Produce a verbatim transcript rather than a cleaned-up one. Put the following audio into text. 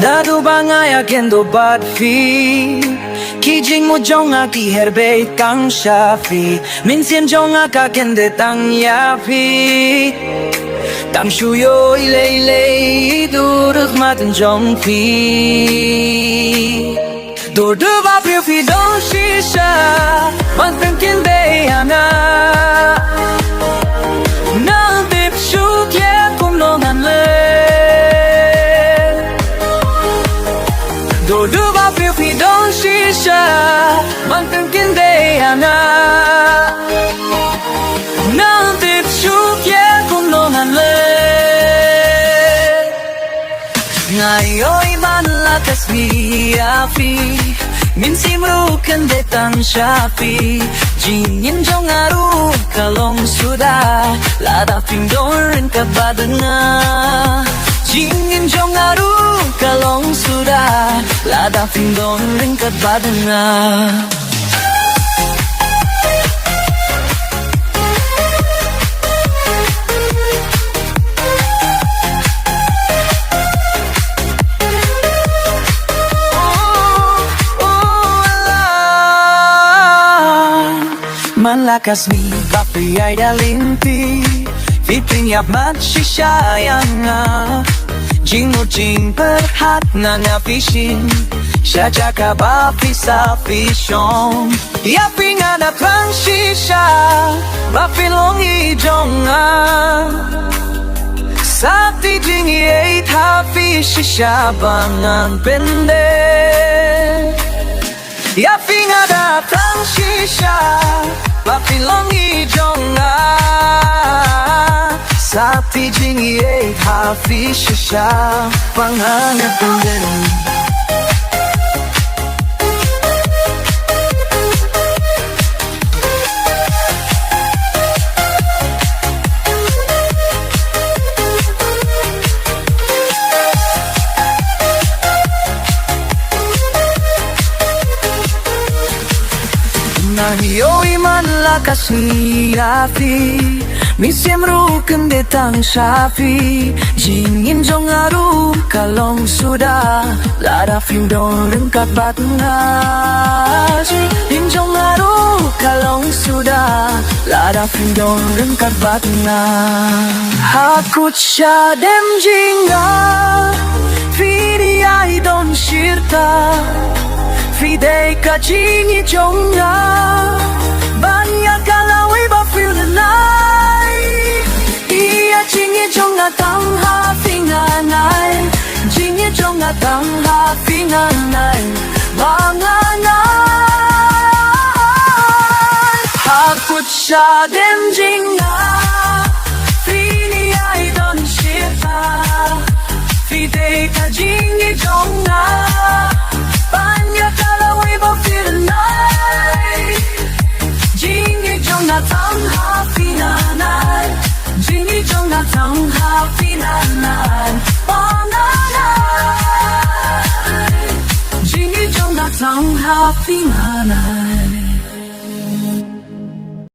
Naduh ba nga ïa kynduh bad phi, ki jingmut jong nga ki her beit tang sha phi. Mynsiem jong nga ka kyndit tang ïa phi. Tang shu ïohi lei lei i dur khmat jong phi. Dur dur ba phi phi don shisha, man pynkyndit ïa nga. Nang tip shu khlem kumno ngan leh. Dur dur ba phi phi don shisha, man pynkyndit ïa nga. Nang tip shu khlem kumno ngan leh. Nga ïohi man la ka sngi ïa phi, mynsiem ruh kyndit tang sha phi. Jingim jong nga ruh ka long suda, lada phim don ryngkat bad nga. Jingim jong nga ruh ka long suda, lada phim don ryngkat bad nga. Man la ka sngi ba phi ïai da lynti, phi pynïap mat shisha ïa nga. Jingmut jingpyrkhat nga nga phi shim, sha jaka ba phi sa phi shong. Ïa phi nga da thrang shisha, ba phi long i jong nga. Sa kti jingïeit ha phi shisha ba ngan pyndep. Ïa phi nga da thrang shisha, ba phi long i jong nga. Sa kti jingïeit ha phi shisha, ba ngan pyndep. Nga ïohi man la ka sngi ïa phi, mynsiem ruh kyndit tang sha phi. Jingim jong nga ruh ka long suda, lada phim don ryngkat bad nga. Jingim jong nga ruh ka long suda, lada phim don ryngkat bad nga. Ha kut shadem jong nga, phi dei ïa i don shirta. Phi dei ka jingïeit jong nga, ban ïa ka lawei ba phi lyngngai. Ïa jingïeit jong nga tang ha phi ngan ai. Jingïeit jong nga tang ha phi ngan ai, ba ngan ai. Ha kut shadem jong nga, phi dei ïa i don shirta. Phi dei ka jingïeit jong nga, ban ïa ka lawei ba phi lyngngai. Jingïeit jong nga tang ha phi ngan ai. Jingïeit jong nga tang ha phi ngan ai, ba ngan ai. Jingïeit jong nga tang ha phi ngan ai.